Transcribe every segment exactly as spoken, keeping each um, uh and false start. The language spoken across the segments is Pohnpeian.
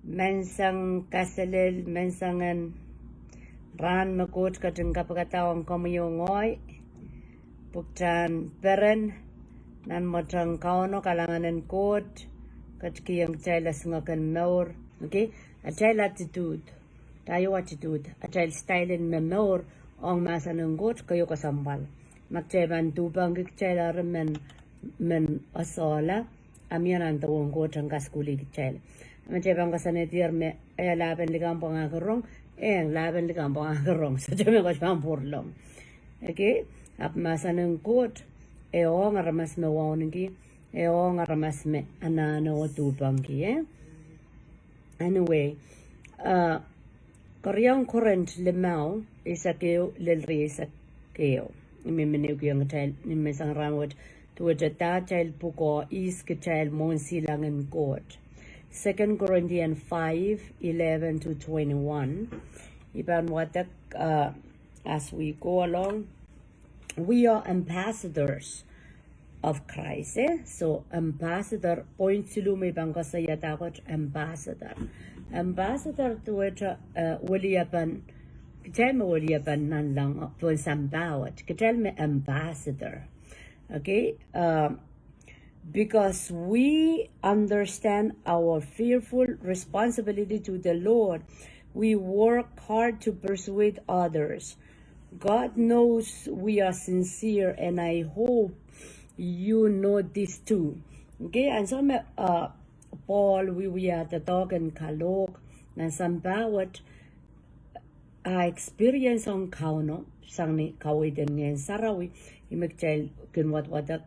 Menseng kaselel, menseng en rahn me Koht ketin kapikada ong komwi oh ngehi. Pwuktahn peren nan mwohtail Kauno, kalahngan en Koht ketikihong kitail esingek en mour. Okay? Atail attitude. Dahio attitude. Atail style en me mour ong mahsen en Koht keieu kesempwal. Ma kitail pahn duhpangki kitail eri men, men esehla, a mie nan duwen Koht en kasukuhlih kitail. Ma kitail pahn koasoanehdier me, eh, lahpen likamw pwangahki rong, eh, lahpen likamw pwangahki rong. Sohte me koht pahn pwuralong. Okay? Ahpw mahsen en Koht, eh, ong aramas me wauneki, eh, ong aramas me anahne oh duhpangki, eh? Anyway, uh, keriaun Korint limau, eisek ehu lel rieisek ehu. I men men ehukiong kitail, ni menseng rahn wet, duwehte dah atail pwukoa ihs kitail mwohn silangin Koht. Second Corinthians five, eleven to twenty-one. I pahn wadek, uh, as we go along, we are ambassadors of Christ, eh? So, ambassador, point siluh me I pahn koasoia dah wet ambassador. Ambassador duwehte, eh, weliepen, kitail me weliepen nanleng pohn sampah wet. Kitail me ambassador. Okay? Uh, because we understand our fearful responsibility to the Lord, we work hard to persuade others. God knows we are sincere, and I hope you know this too. Okay, ansou me, uh, Paul wiewia doadoahk en kalohk nan sampah wet, a experience ong Kauno sang ni kaweid en Ngehn Sarawi, ih me kitail kin wadwadek,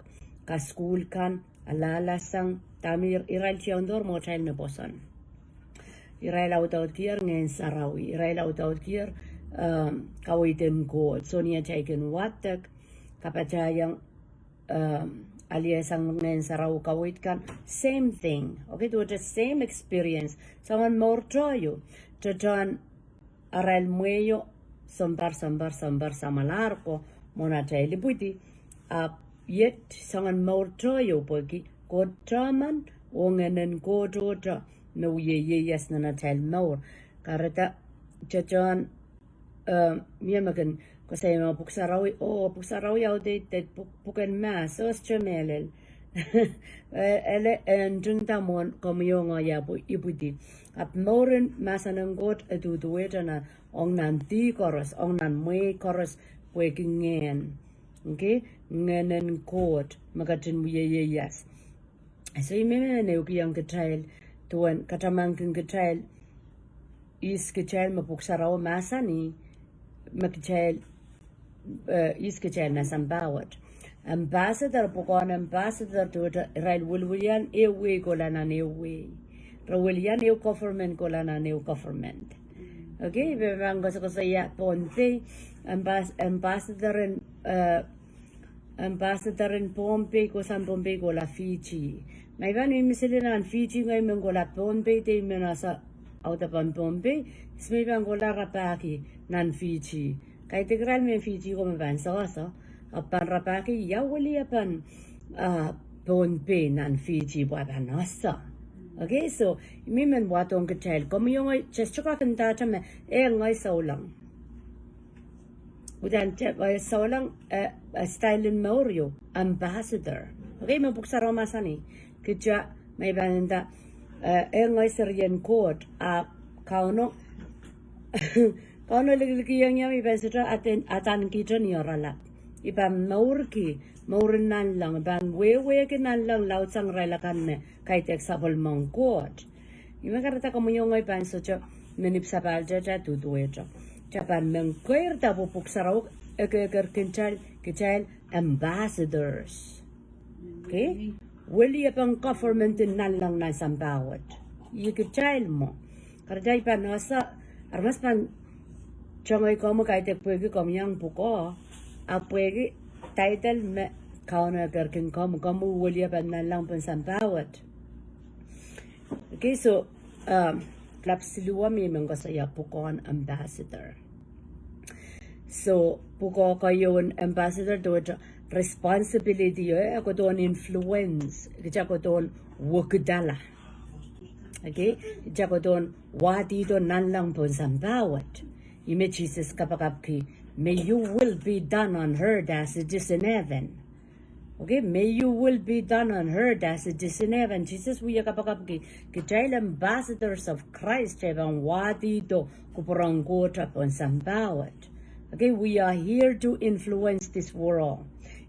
kasukuhl kan, alahlasang, dahme irail tiaundohr mwohtail me pwoson. Irail audaudkier Ngehn Sarawi, irail audaudkier, um, kaweid en Koht. So ni atail kin wadek, kapatahiong, um, alehsang Ngehn Sarawi kaweid kan, same thing. Okay, duwehte same experience. Soangen mour tohto, tohtohn arail mwehio, sounpar, sounpar, sounpar, samwalahr ko, mwohn atail ipwidi, ahpw iet soangen mour tohto, pwehki Koht tehmen, oh Ngehnen Koht tohto, me wie ieias nan atail mour. Kahrehda, tohtohn, eh, mie me kin koasoia me Pwuhk Sarawi, oh, Pwuhk Sarawi outdated, pwuhk, pwuken mahs, oh, sohte mehlel. Eh, ele, eh, ntingda mwohn komwi oh ngehi ipwidi. Ahpw mouren mahsen en Koht e duduwehte nan, ong nan dih koaros, ong nan mwehi koaros, pwehki Ngehn. Okay? Ngehnen Koht, me ketin wie ieias. So I men men ehukiong kitail, duwen katamankin kitail, ihs kitail me Pwuhk Sarawi mahsanih, me kitail, eh, ihs kitail nan sampah wet. Ambassador, pwukoahn ambassador duwehte irail wiliwilian ehu wehi kohla nan ehu wehi. Re wilian ehu government kohla nan ehu government. Okay, I pahn koasokoasoia Pohnpei, ambas-, ambassador en, eh, ambassador en Pohnpei, kohsang Pohnpei kohla Fiji. Ma I pahn mihmi sili nan Fiji ngehi men kohla Pohnpei de I men ese audepen Pohnpei, ihs me I pahn kohla rapahki nan Fiji. Kaidehk irail mehn Fiji ko me pahn sehse, ahpw pahn rapahki ia weliepen, ah, Pohnpei nan Fiji pwe pahn ese. Okay, so, I men men wadohng kitail, komwi oh ngehi, just to kakindahte me, eh, ngehi souleng. Udahn te, eh, souleng, eh, eh, style en mour ieu, ambassador. Okay, me Pwuhk Sarawi mahsanih. Kitail, me I pahn nda, eh, eh, ngehi serien Koht, a Kauno, Kauno likilikiong ie me I pahn sohte aden, adanekihte ni oaralap. I pahn mourki, mouren nanleng, I pahn wehwehki nanleng laudsang irail akan me kaidehk sapwellimen Koht. Ih me kahrehda komwi oh ngehi pahn sohte men ipwsapahlahte duduwehte. Kitail pahn men keirda pwe Pwuhk Sarawi ekekerkin kitail, kitail ambassadors. Okay? Weliepen government en nanleng nan sampah wet. Ih kitail mwo. Kahrehda I pahn ese, aramas pahn tengei komwi kaidehk pwehki komwi iang pwukoa, ahpw pwehki title me Kauno ekerkin komwi, komwi weliepen nanleng pohn sampah wet. Okay, so, um, lap siluh me I men koasoia pwukoahn ambassador. So, pwukoa keieu en ambassador duwehte responsibility, eh, e kohdohn influence, kitail kohdohn wekidala. Okay, kitail kohdohn wahdihdo nanleng pohn sampah wet. Ih me Sises kapakapki, may you will be done on earth as it is in heaven. Okay, may you will be done on earth as it is in heaven. Sises wia kapakapki, kitail ambassadors of Christ, kitail pahn wahdihdo kupwuren Koht pohn sampah wet. Okay, we are here to influence this world.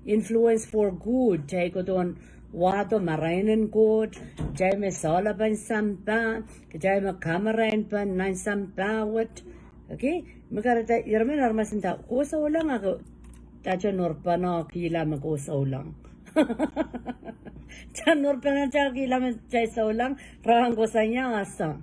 Influence for good. Kitail kohdohn wahdo marain en Koht, kitail me sohla pohn sampah, kitail me kamarain pohn nan sampah wet. Okay, me kahrehda irail me aramas nda, "Ke souleng?" Ako, "Dahte Norpene kihla me ke souleng?" Dahte Norpene kihla me kitail souleng? Rahn kosonned ia ese.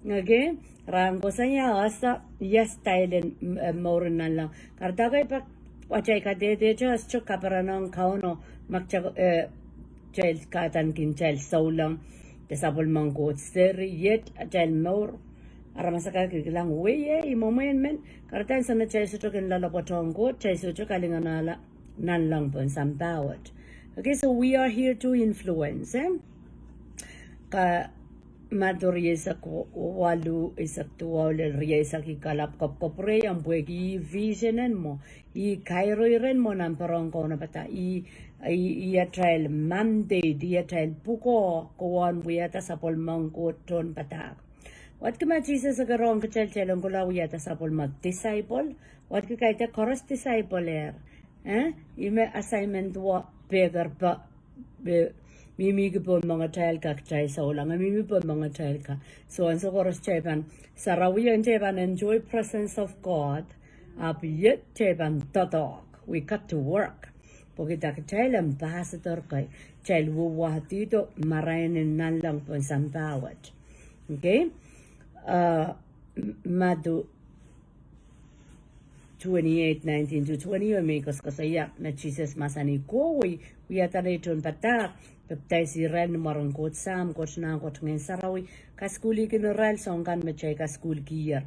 Okay, rahn kosonned ia ese, ia style en, eh, mouren nanleng. Kahrehda kei pak, watail kadehdehte, sohte kaperen ong Kauno, ma kitail, eh, kitail kahdaneki kitail souleng, de sapwellimen Koht seri, iet atail mour. Aramas akan kin kilang, "Wei, eh, ih mwomwen men." Kahrehda ansou me kitail sohte kin loalopwoatohng Koht, kitail sohte kalinganahla nanleng pohn sampah wet. Okay, so we are here to influence, eh? Ka Madiu rieisek waluh, eisek duwau lel rieisek, I kalap kopkopwure ong pwehki ih vision en mwo, ih kairo iren mwo nan pwurehng kaunopada, ih, ih, ih atail mandate, ih atail pwukoa, kowon wiahda sapwellimen Koht tohnpadahk. Wadki ma Sises e kerohng kitail, kitail en kohla wiahda sapwellime disciple, wadki kaidehk koaros disciple er. Eh? Ih me assignment wet, pwehki irail pahn, eh, mihmi ki pohn mengetail ka kitail souleng, eh, mihmi pohn mengetail ka. So ansou koaros kitail pahn sarawi, kitail pahn enjoy presence of God, ahpw iet kitail pahn doadoahk. We got to work. Pwehki kitail ambassador kei, kitail wia wahdihdo marain en nanleng pohn sampah wet. Okay? Uh, Madiu twenty-eight nineteen to twenty, oh, me koasokoasoia me Sises mahsanih, "Kohwei, wiahda nei tohnpadahk, pepdaisih irail ni mwaren Koht Sahm, Koht Nah, Koht Ngehn Sarawi, kasukuhlihkin irail soangen kan me kitail kasukuhlkiher."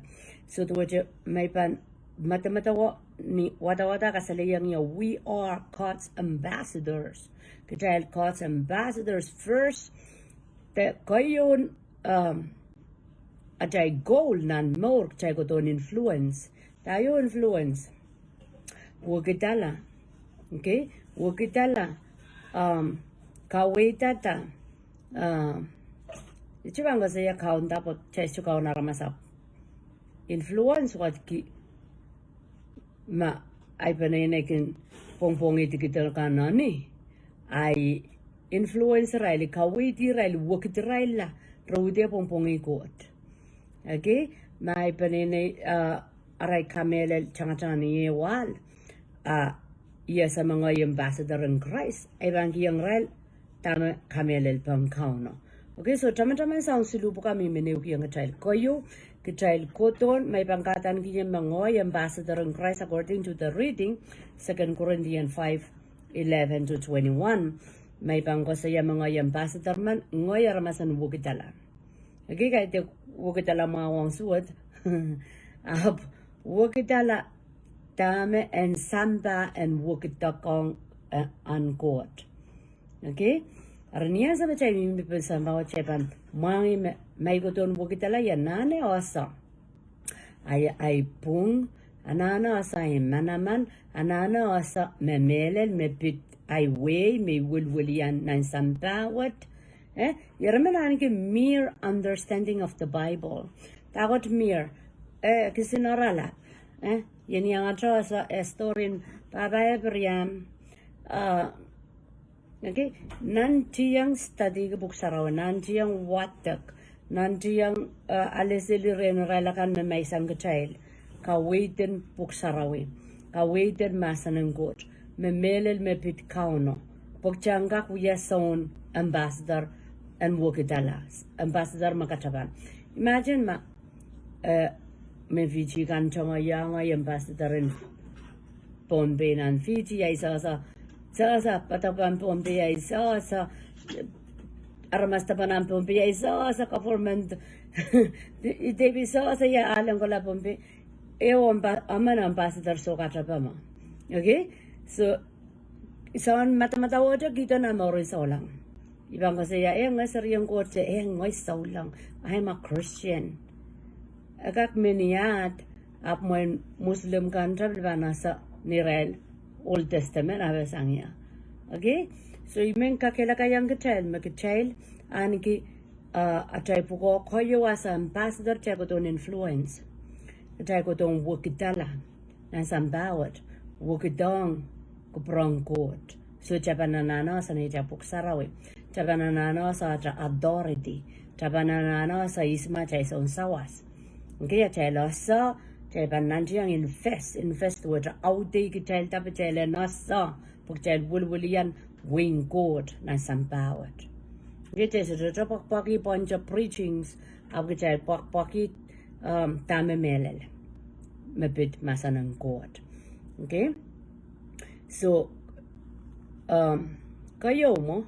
So duwehte ma I pahn medemedewe ni wadawad kasalehiong ie, we are God's ambassadors. Kitail God's ambassadors first. De keieun, um, atail goal nan mour, kitail kohdohn influence. Dahio influence? Wekidala. Okay? Wekidala. Um, kaweidada. Um, I sohte pahn koasoia kaunda pwe kitail sohte kaun aramas ahpw influence wadki ma ahi peneinei kin pwongpwongih dikidol kan, ahi influence irail, kaweid irail, wekid irail la re uhd pwongpwongih Koht. Okay, ma ahi peneinei, uh, arail kamehlel tangatang ni eh wahl, uh, I ese me ngehi ambassador en Krais, I pahn kihong irail dahme kamehlel pohn Kauno. Okay, so tamataman soahng siluh pwukat me I men ehukihong kitail. Keieu, kitail kohdohn, ma I pahn kahdaneki ie me ngehi ambassador en Krais, according to the reading, Second Corinthians five eleven to twenty-one. Ma I pahn koasoia me ngehi ambassador men, ngehi aramas en wekidala. Okay, kaidehk wekidala mwahu ong suwed. Ahpw wekidala dahme en sampah en wekidohng, eh, en Koht. Okay? Eri ni ansou me kitail mihmi pohn sampah wet, kitail pahn mwahngih me, ma I kohdohn wekidala, I anahne ese ahi, ahi pwung, anahne ese ahi manaman, anahne ese me mehlel me pid ahi wehi me I welwelihong nan sampah wet. Eh? Irail men ahneki mere understanding of the Bible. Dahkot mere, eh, kisin oarala. Eh? Ien iangete ese, eh, story en pahpa Abraham. Uh, Okay, nantihong studyki Pwuhk Sarawi, nantihong wadek, nantihong, eh, alehdi rehn irail akan me menseng kitail, kaweid en Pwuhk Sarawi, kaweid en mahsen en Koht, me mehlel me pid Kauno, pwe kitail en kak wia soun ambassador en wekidala, ambassador me katapan. Imagine ma, eh, me Fiji kan tongoiong, ambassador en Pohnpei nan Fiji, ahi sehse, sehse, padahk pahn Pohnpei ahi sehse, aramas dipan nan Pohnpei ahi sehse, government, I dehr pil sehse ia alen kohla Pohnpei, ehu amba-, emen ambassador soh katapan mwo. Okay? So, soangen madamadau wet kihdo nan mouren souleng. I pahn koasoia, eh, ngehi serien Koht, eh, ngehi souleng. I am a Christian. E kak meniad, ahpw mwein Muslim kan te pil pahn ese neirail Old Testament, a pil sang ia. Okay? So, I men kakehlakaiong kitail, me kitail, ahneki, uh, atail pwukoa koahieu as ambassador, kitail kohdohn influence. Kitail kohdohn wekidala nan sampah wet, wekidohng kupwuren Koht. So, kitail pahn anahne sang neitail Pwuhk Sarawi. Kitail pahn anahne sang atail authority. Kitail pahn anahne sang ihs me atail soun sawas. Okay, atail ese, kitail pahn nantihong invest, invest wet audehki kitail, dahme kitail en ese, pwe kitail welwelian wehin Koht nan sampah wet. Okay, kitail sohte pwakpwaki pwehn te preachings, ahpw kitail pwakpwaki, um, dahme mehlel me pid mahsen en Koht. Okay? So, um, koahieu mwo,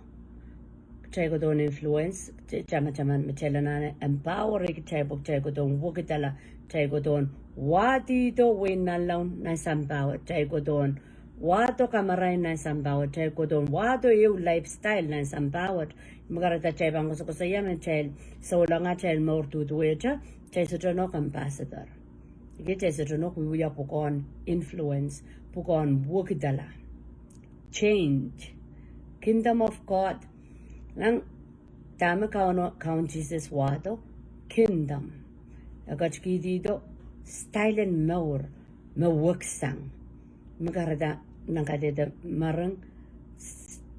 kitail kohdohn influence, kitail tamataman me kitail anahne empower kitail pwe kitail kohdohn wekidala, kitail kohdohn wahdihdo wehin nanleng nan sampah wet, kitail kohdohn wahdo kamarain nan sampah wet, kitail kohdohn wahdo ehu lifestyle nan sampah wet. Me kahrehda kitail pahn koasokoasoia me kitail souleng atail mour duduwehte, kitail sohte nohk ambassador. Okay, kitail sohte nohk wiewia pwukoahn influence, pwukoahn wekidala. Change. Kingdom of God. Nan dahme Kaun, Kaun Sises wahdo, kingdom. E ketikihdo style en mour me weksang. Me kahrehda nan kadehde mering,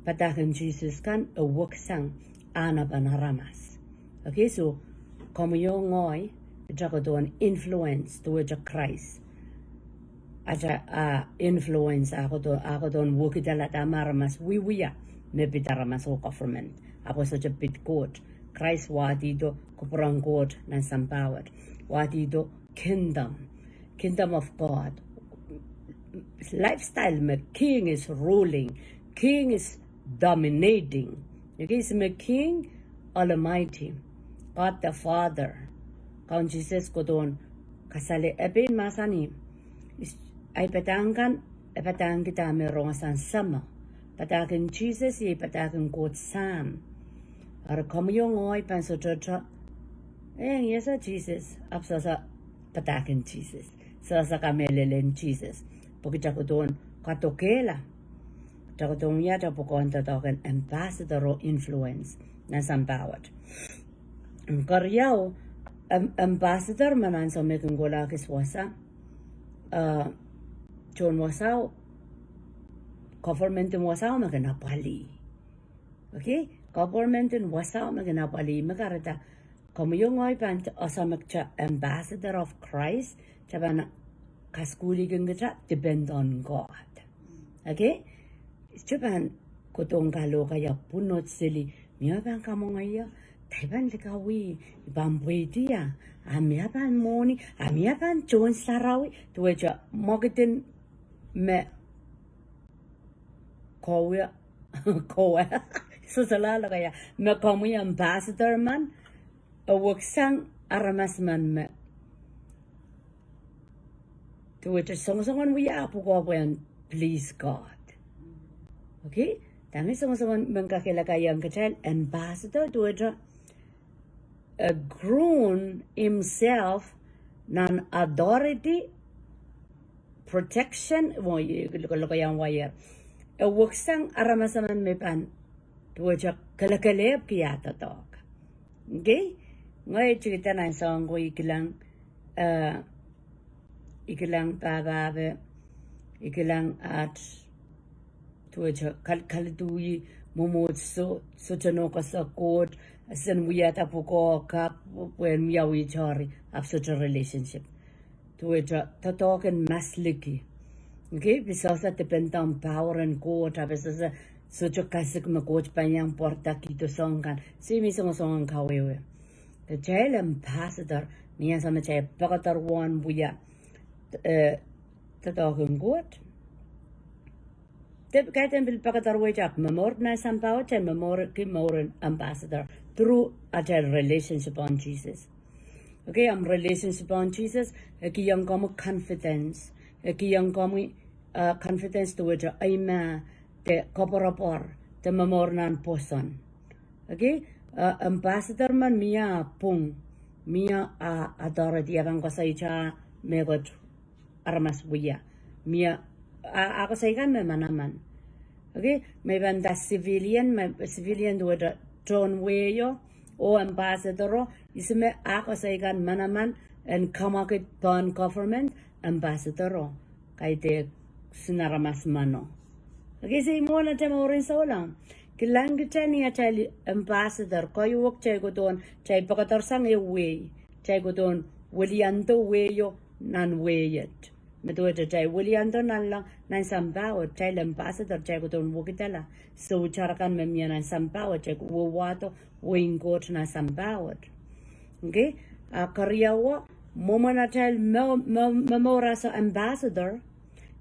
padahk en Sises kan e weksang ahnepen aramas. Okay, so, komwi oh ngehi, kitail kohdohn influence duwehte Krais. Atail, ah, influence, ah, kohdo-, ah, kohdohn wekidala dahme aramas wiewia, me pid aramas oh government. Ahpw sohte pid Koht. Krais wahdihdo kupwuren Koht nan sampah wet. Wahdihdo kingdom. Kingdom of God. Lifestyle me king is ruling, king is dominating. Okay, ihs me king? Almighty, God the Father. Kaun Sises kohdohn kasale, e pein mahsanih, ai padahk kan, e padahngki dahme rongosang Sahm. Padahk en Sises iei padahk en Koht Sahm. Eri komwi oh ngehi pahn sohte, eh, ngehi ese Sises, ahpw sohte padahk en Sises. Sohte kamehlelen Sises. Pwe kitail kohdohn kadokehla. Kitail kohdohn wia atail pwukoahn doadoahk en ambassador oh influence nan sampah wet. Keriau, am-, ambassador me nan sohte me kin kohla kis wasa, eh, tohn wasao, government en wasao me kin apwalih. Okay? Government en wasao me kin apwalih, me kahrehda komwi oh ngehi pahn ese me kitail ambassador of Christ, kitail pahn kasukuhlihkin kitail depend on God. Okay? Kitail pahn kohdohn kalohkaia pwunod seli, mie pahn kamwenge ie, dahme pahn likawih, I pahn pweidi ia, a mie pahn mwohni, a mie pahn tohn sarawi, duwehte mwekid en me kowe, kowe, sohte loalokaiah, me komwi ambassador men, e weksang aramas men me duwehte songosongen wia pwukoa pwehn please God. Okay? Dahme songosongen men kakehlakaiong kitail ambassador duwehte e ground himself nan authority, protection, mwo, lokaiong wire. E weksang aramas emen me pahn duwehte kelekelehpw ki ah doadoahk. Okay? Ngehi tikida nan soahng ko I kilang, eh, I kilang pahpahpe, I kilang at, duwehte kal-, kaladui mwomwohdiso, sohte nohk ese Koht, sen wiahda pwukoa kapw, pwehn wiawi tori, ahpw sohte relationship. Duwehte doadoahk en masliki. Okay, pwe sohte depend on power en Koht, ahpw sohte, sohte kasik me Koht pahn iang pwarada kihdo soahng kan. Se mie songosongen kawehwe. Kitail ambassador, ni ansou me kitail pekederwehn wia, eh, doadoahk en Koht. De kaidehn pil pekederwehte ahpw momour nan sampah wet, kitail momourki mouren ambassador through atail relationship ohng Sises. Okay, ahmw relationship ohng Sises, e kihong komwi confidence. E kihong komwi, uh, confidence duwehte eimah, de koapworopwor, de momour nan pwoson. Okay, uh, ambassador men mie ah pwung, mie ah authority, e pahn koasoia mehkot aramas wia. Mie ah, ah koasoi kan me manaman. Okay, me pahn nda civilian, me civilian duwehte tohn wehio, oh ambassador o, ihs me ah koasoi kan manaman en kamwakid pohn government, ambassador o, kaidehk sin aramas meno. Okay, so ih mwohn atail mouren souleng. Kilang kitail ni atail ambassador, koahiek kitail kohdohn, kitail pekedersang ehu wehi, kitail kohdohn weliando wehio nan wehi et. Me duwehte kitail weliando nanleng nan sampah wet, kitail ambassador, kitail kohdohn wekidala sohte aramas kan me mie nan sampah wet, kitail wehwehdo wehin Koht nan sampah wet. Okay, ah keriau, mwomwen atail me, me, me momour as ambassador,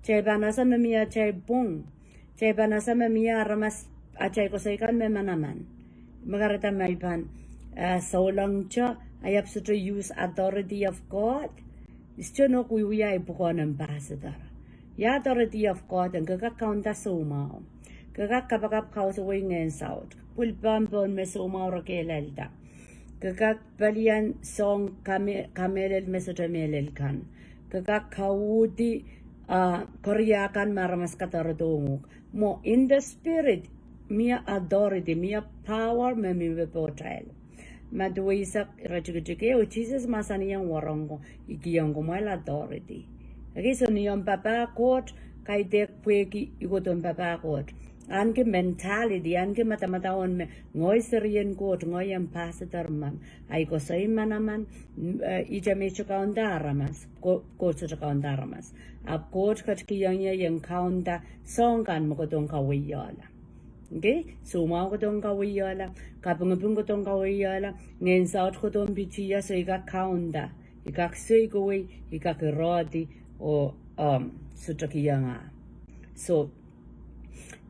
kitail pahn ese me mie atail pwung. Kitail pahn ese me mie aramas, atail koasoi kan me manaman. Me kahrehda ma I pahn, eh, souleng te, I ahpw sohte use authority of God. I sohte nohk wiewia ahi pwukoahn ambassador. Ia authority of God en? Ke kak kaunda soumwahu. Ke kak kapakap kausawei ngehn saut. Pwil pahn pohn me soumwahu re kehlailda. Ke kak pelian soang kame-, kamehlel me sohte mehlel kan. Ke kak kauhdi, ah, keria kan me aramas kadarodohng uhk. Mwo, in the spirit, mie authority, mie power me mih pohtail. Madiu eisek, iretikitik ehu, Sises mahsanihong warehng ko, I kihong kumwail authority. Okay, so ni omw papah Koht, kaidehk pwehki I kohdohn papah Koht. Ahneki mentality, ahneki madamadau en me, ngehi serien Koht, ngehi ambassador men. Ahi koasoi manaman, mm, eh, ihte me I sohte kaunda aramas, Ko-, Koht sohte kaunda aramas. Ahpw Koht ketikihong ie en kaunda soang kan me kohdohn kawehiala. Okay? Soumwahu kohdohn kawehiala, kapingiping kohdohn kawehiala, ngehn saut kohdohn pitih ie, so I kak kaunda, I kak soikowei, I kak irehdi, oh, um, sohte kihong ah. So,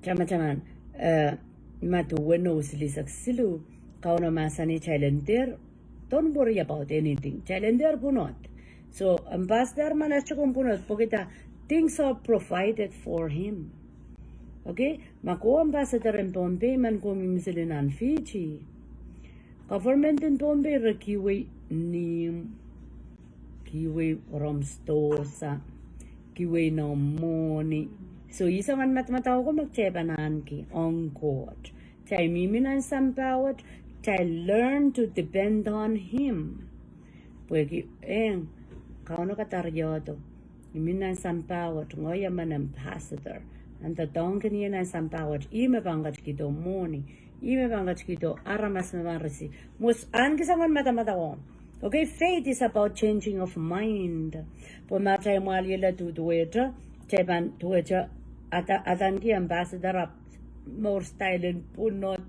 tamataman, eh, Madiu weneu silihsek siluh, Kauno mahsanih kitail en dehr, don't worry about anything. Kitail en dehr pwunod. So, ambassador men e sohte kin pwunod, pwehki things are provided for him. Okay? Ma ko ambassador en Pohnpei, ma ko mihmi sili nan Fiji, government en Pohnpei re kihwei nim, kihwei rehmw sidohsa, kihwei noumw mwohni. So, ih soangen madamadau ko me kitail pahn ahneki ong Koht. Kitail mihmi nan sampah wet, kitail learn to depend on him. Pwehki, eh, Kauno kadariehdo. I mi nan sampah wet, ngehi emen ambassador. Ahn doadoahngkin ie nan sampah wet, ih me pahn ketikihdo mwohni, ih me pahn ketikihdo aramas me pahn risi. Mwo, ahneki soangen madamadau. Okay, faith is about changing of mind. Pwe ma kitail mwahliel duduwehte, kitail pahn duwehte, ada-, adaneki ambassador ahpw mour style en pwunod,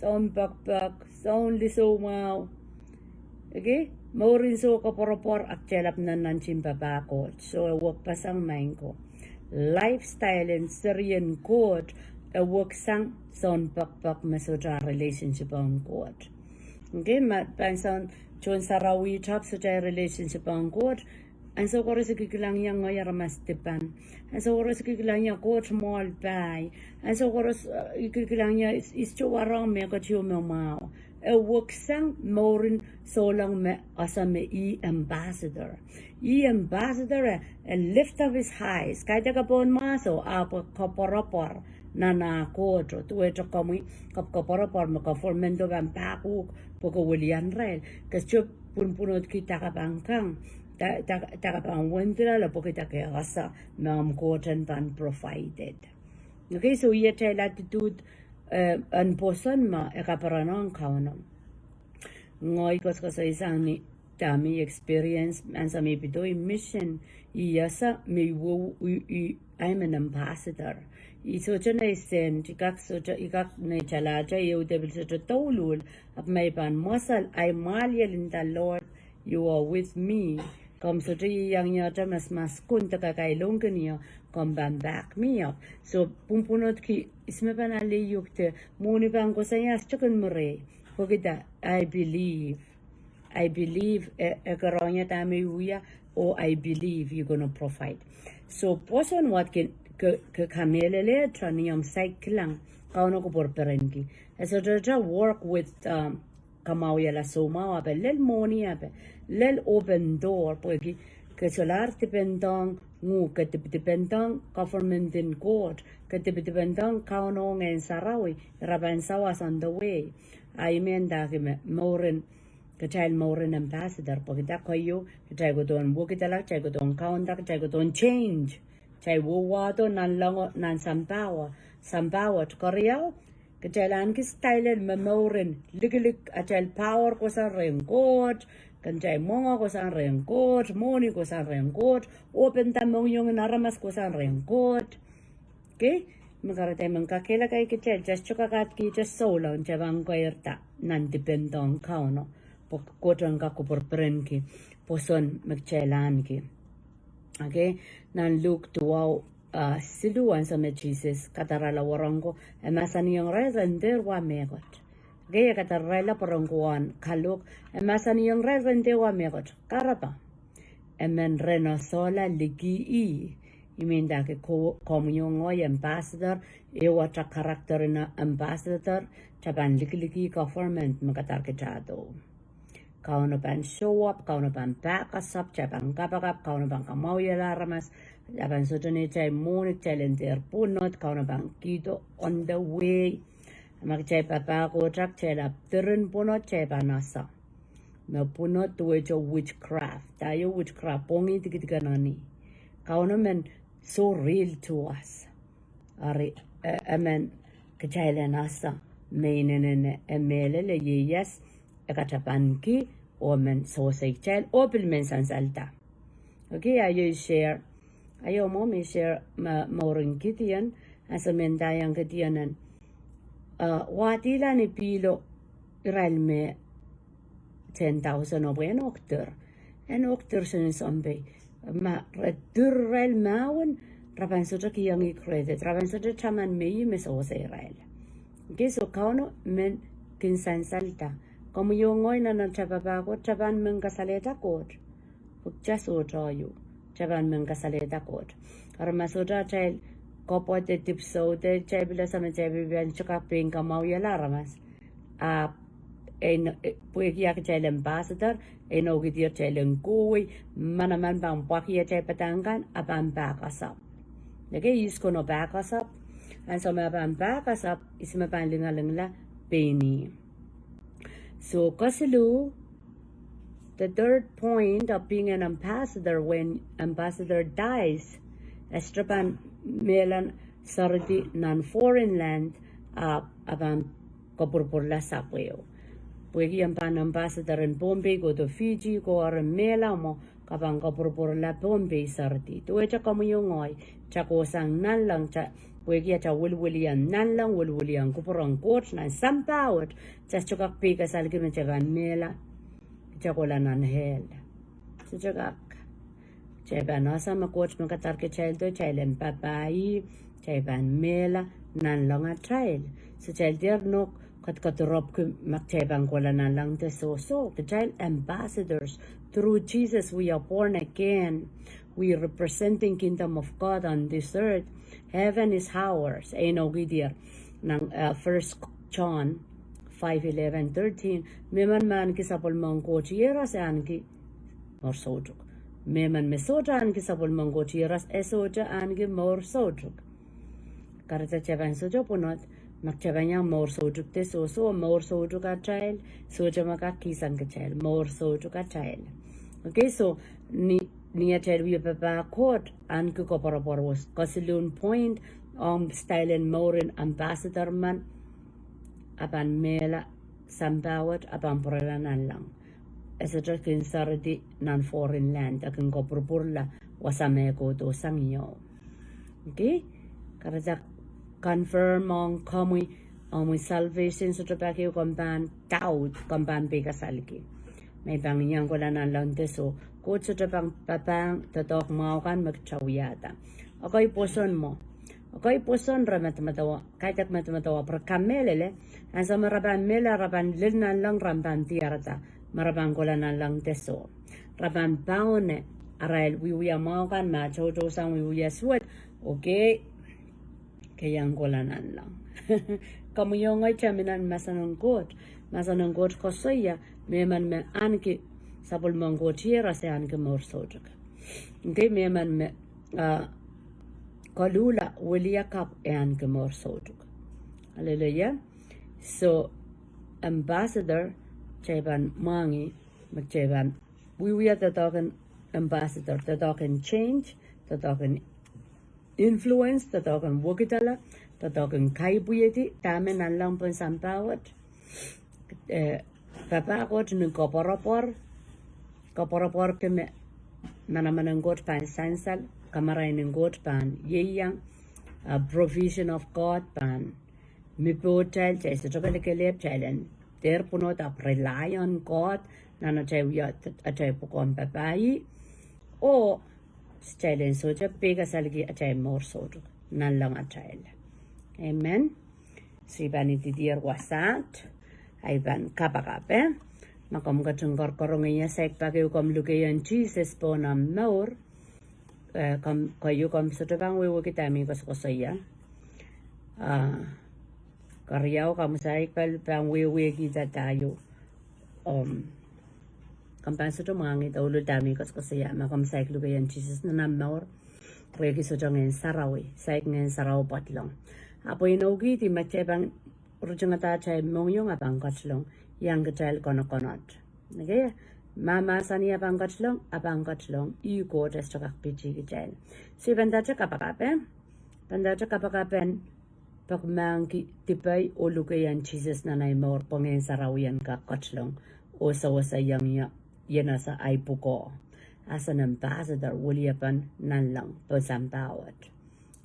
soun pekpek, soun lisoumwahu. Okay? Mour en soh koapworopwor, ahpw kitail ahpw nannantin papah Koht. So e wekpeseng maing ko. Lifestyle en serien Koht, e weksang soun pekpek me sohte relationship ong Koht. Okay, ma pahn soun tohn sarawi ahpw sohte relationship ong Koht, ansou koaros I kilkilang ie ngehi aramas dipan. Ansou koaros I kilkilang ie Koht mwoahl pai. Ansou koaros, eh, I kilkilang ie is-, isto warohng mehkot ieu me mwahu. E weksang mourin souleng me ese me ih ambassador. Ih ambassador e, e lift up his eyes. Kaidehk pohn mwahso, ahpw koapworopwor nan ah Koht, duwehte komwi, kap-, koapworopwor me government o pahn pahkuk pwe ke welian irail. Ke sohte pwunpwunodki dake pahn kang, da-, da-, dake pahn wendila pwehki dake ese me omw Koht en pahn provided. Okay, so ih atail attitude, eh, en pwoson me e kaperen ong Kauno. Ngehi koasokoasoisang ni dahme I experience ansou me I pidoi mission, I ese me I wo-, I, I, I am an ambassador. I sohte nei sent, I kak sohte, I kak nei talahte, I uhde pil sohte douluhl, ahpw ma I pahn mwesel, ahi mwahliel in the Lord, you are with me. Komw sohte iang ie atail mas, mas kun de kakailongkin ie, komw pahn back me up. So, pwunpwunodki, ihs me pahn ale uhk de, mwohni pahn koasoia sohte kin murei. Pwehki da, I believe. I believe, e, e kerehng ie dahme I wia, oh I believe you're gonna provide. So, pwoson wet ke, ke, ke kamehlele, tra ni omw saik kilang, Kauno kupwur perenki. E sohte work with, um, kamwahwihala soumwahu ape, lel mwohni ape, lel open door, pwehki ke solahr dipendohng ngu, ke dipedipendohng government en Koht, ke dipedipendohng Kauno Ngehn Sarawi, ira pahn sawas on the way. A I men ndahki me mouren, kitail mouren ambassador, pwehki dah? Keieu, kitail kohdohn wekidala, kitail kohdohn kaunda, kitail kohdohn change. Kitail wowahdo nanlengo nan sampah wet, sampah wet. Keriau, kitail ahneki style me mouren likilik, atail power kohsang rehn Koht, kitail mwenge kohsang rehn Koht, mwohni kohsang rehn Koht, open dah, mohngiong en aramas kohsang rehn Koht. Okay? Me kahrehda I men kakehlaka kitail, just sohte kakahd kitail souleng, kitail pahn keirda nan dipendohng Kauno, pwe Koht en kak kupwurupwurki pwoson me kitail ahneki. Okay, nan Luk duwau, uh, siluh, ansou me Sises kadarala wahnpoaron ko, e mahsanihong irail ren dehr wa mehkot. Okay, e kadarala pwarodo ko en kalohk, e mahsanihong irail ren dehr wa mehkot. Kahrehda, emen ren esehla liki ih. I men ndahki ko-, komwi oh ngehi ambassador, ehu ata character en ambassador, kitail pahn likiliki government me kadarodo kitail. Kauno pahn show up, Kauno pahn pahkasap, kitail pahn kapakap, Kauno pahn kamwahwihala aramas, kitail pahn sohte neitail mwohni, kitail en dehr pwunod, Kauno pahn kihdo on the way. Ma kitail papah Koht, kitail ahpw diren pwunod, kitail pahn ese me pwunod duwehte witchcraft. Dah ieu witchcraft? Pwongih dikedik en eni. Kauno men so real to us. Ari, e, emen kitail en ese me inenen e mehlel, e ieias, e katapanki, oh men sewese kitail, oh pil men sansalda. Okay, ahi I share, ahi mwo me I share me, mouren Gideon, ansou me ndaiong Gideon en, uh, wadihla ni pihlo irail me ten thousand oh pwe en ok dir. En ok dir soangen sounpei. Ma re dir irail mahwen, re pahn sohte kihong ih credit. Re pahn sohte taman me ih me sewese irail. Okay, so Kauno men kin sansalda. Komwi oh ngehi nan atail papah Koht, kitail pahn men kasalehda Koht. Pwe kitail sohte ieu, kitail pahn men kasalehda Koht. Eri ma sohte atail kapwede dipwisou de, kitail pil ese me kitail pil pahn sohte kak pein kamwahwihala aramas. A, en, e, pwehki atail ambassador, e inoukihdi atail en kohwei, manaman pahn pwakih atail padahk kan, a pahn pahkasap. Okay, ihs kono pahkasap? Ansou me a pahn pahkasap, ihs me pahn lingalingla? Pein ih. So, kesiluh, the third point of being an ambassador, when ambassador dies, e sohte pahn mehla seridi nan foreign land, a, a pahn kapwurpwurla sapweo. Pwehki e pahn ambassador en Pohnpei kohdo Fiji, ko eri mehla mwo, ke pahn kapwurpwurla Pohnpei seridi. Duwehte komwi oh ngehi, kitail kohsang nanleng, kitail, pwehki atail wiliwiliong nanleng, wiliwiliong kupwuren Koht nan sampah wet, kitail sohte kak pei kasalki me kitail pahn mehla, kitail kohla nan hell. Sohte kak. Kitail pahn ese me Koht me kadarodo kitaildo, kitail en papah ih, kitail pahn mehla nanleng atail. So kitail dehr nohk kadkadirepwki ma kitail pahn kohla nanleng de soh. So kitail ambassadors. Through Jesus we are born again. We representing kingdom of God on this earth. Heaven is ours. E inoukihdier nan, uh, First John five eleven thirteen. Mehmen me ahneki sapwellimen Koht Iehros e ahneki mour soutuk. Mehmen me sohte ahneki sapwellimen Koht Iehros e sohte ahneki mour soutuk. Kahrehda kitail pahn sohte pwunod ma kitail pahn iang mour soutuk de soh. So mour soutuk atail, sohte me kak kihsang kitail, mour soutuk atail. Okay, so ni, ni atail wie papah Koht, ahneki koapworopwor wet. Kesiluhn point, omw style en mour en ambassador men, a pahn mehla sampah wet, a pahn pwurala nanleng. E sohte kin seridi nan foreign land, e kin kapwurpwurla wasa me kohdo sang ieu. Okay? Kahrehda confirm ong komwi, omwi salvation sohte pak ehu komw pahn doubt, komw pahn pei kasalki me I pahn iang kohla nanleng de soh. Koht sohte pahn papahng doadoahk mwahu kan me kitail wiahda. Okay, pwoson mwo. Okay, pwoson re medemedewe, kaidehk medemedewe, pwe re kamehlele, ansou me re pahn mehla, re pahn lel nanleng, re pahn diarada me re pahn kohla nanleng de soh. Re pahn paune arail wiewia mwahu kan me toutou sang wiewia suwed. Okay, ke iang kohla nanleng. Komwi oh ngehi kitail mi nan mahsen en Koht. Mahsen en Koht koasoia, mehmen me ahneki sapwellimen Koht iehros e ahneki mour soutuk. Ngehi mehmen me, ah, koluhla wiliakapw e ahneki mour soutuk. Hallelujah. So, ambassador, kitail pahn mwahngih, me kitail pahn wiewia doadoahk en ambassador, doadoahk en change, doadoahk en influence, doadoahk en wekidala, doadoahk en kaipwihedi dahme nanleng pohn sampah wet. Eh, papah Koht ni koapworopwor, koapworopworki me manaman en Koht pahn sansal, kamarain en Koht pahn ieiang, ah, provision of God pahn mi pohtail, kitail sohte kelekelehpw, kitail en dehr pwunod ahpw rely on God nan atail wia atail pwukoahn papah ih. Oh, kitail en sohte pei kasalki atail mour soutuk nanleng atail. Amen. So I pahn idihdier wasaht, I pahn kapakap, eh. Ma komw ketin korokorong ie, saik pak ehu komw lukehiong Sises pohn omw mour. Eh, komw, keieu komw sohte pahn wehwehki dahme I koasokoasoia. Ah, keriau, komw saik pahn, pahn wehwehkihda dahio. Om, komw pahn sohte mwahngih douluhl dahme I koasokoasoia, ma komw saik lukehiong Sises nan omw mour. Pwehki sohte Ngehn Sarawi, saik Ngehn Sarawi pwadlong. Ahpw inoukihdi ma kitail pahn ritingada atail mohngiong, a pahn ketlong iang kitail konokonot. Okay? Ma mahsanih a pahn ketlong, a pahn ketlong, ih Koht e sohte kak pitih kitail. So I pahn ndahte kapakap, eh? Pahn ndahte kapakap en peki mahkki dipei oh lukehiong Sises nan ei mour pwe Ngehn Sarawi en kak ketlong oh seweseiong ie, ien ese ei pwukoa. As an ambassador, weliepen nanleng pohn sampah wet.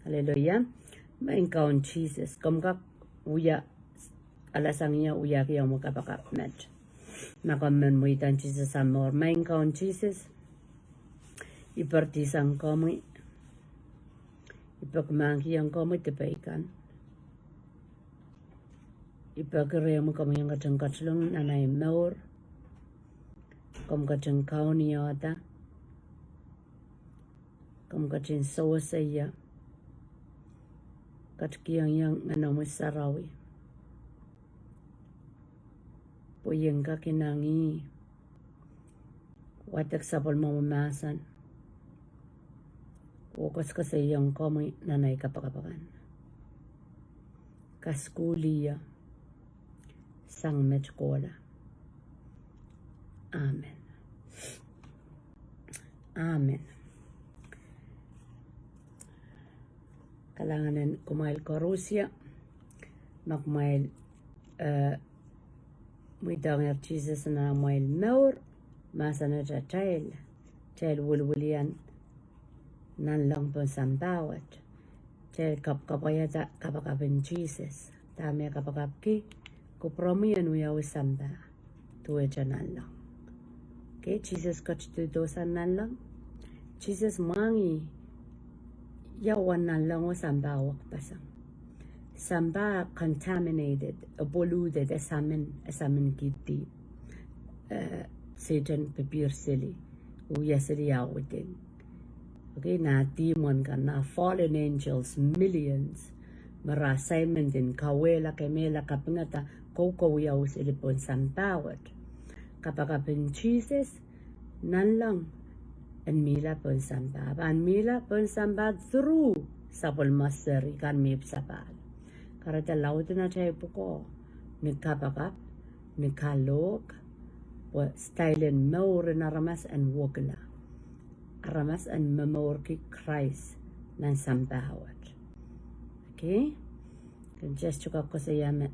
Hallelujah. Maing Kaun Sises, komw kak wia, alasang ie wiahki omw kapakap met. Ma komw men mweidohng Sises omw mour. Maing Kaun Sises, I poaridi sang komwi. I peki mahkkiong komwi dipei kan. I peki rehmwi komwi en ketin ketlong nan ei mour. Komw ketin kaunihda. Komw ketin sewese ie. Ketikihong ie Ngehnomwi Sarawi. Pwe I en kak inangih. Wadek sapwellimomwi mahsen. Oh koasokoasoiong komwi nan ei kapakap akan. Kasukuhl ie sang met kohla. Amen. Amen. Kalahngan en kumwail koaros ie. Ma kumwail, eh, mweidohngehr Sises nan amwail mour, mahsanihong atail, atail wiliwilian nanleng pohn sampah wet. Kitail kapwaiada kapakap en Sises. Dahme e kapakapki, kupwuromwi en wiawi sampah duwehte nanleng. Okay, Sises ketidohdo sang nanleng. Sises mwahngih ia uwen nanleng oh sampah wekpeseng. Sampah contaminated, eh, polluted, eh, samin, eh, samin kihdi. Eh, Sehdan pepeir seli, wia seli ah within. Okay, nah demon kan, nah fallen angels, millions, me re assignment en kawehla, kemehla, kapingada, koukowiawi seli pohn sampah wet. Kapakap en Sises, nanleng en mihla pohn sampah. Pahn mihla pohn sampah through sapwellime seri kan me ipwsapahl. Kahrehda laud en atail pwukoa ni kapakap, ni kalohk, pwe style en mour en aramas en wekila. Aramas en momourki Krais nan sampah wet. Okay? Ken just kak koasoia me,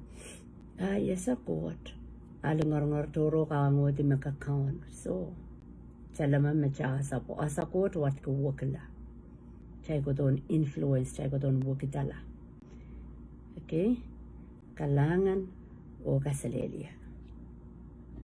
ah, I ese Koht. A lingeringer tohrohr, kaungohdi me kakaun. So, kitail me me kitail ese, ese Koht wadki wekila. Kitail kohdohn influence, kitail kohdohn wekidala. Okay? Kalahngan oh kaselehlie.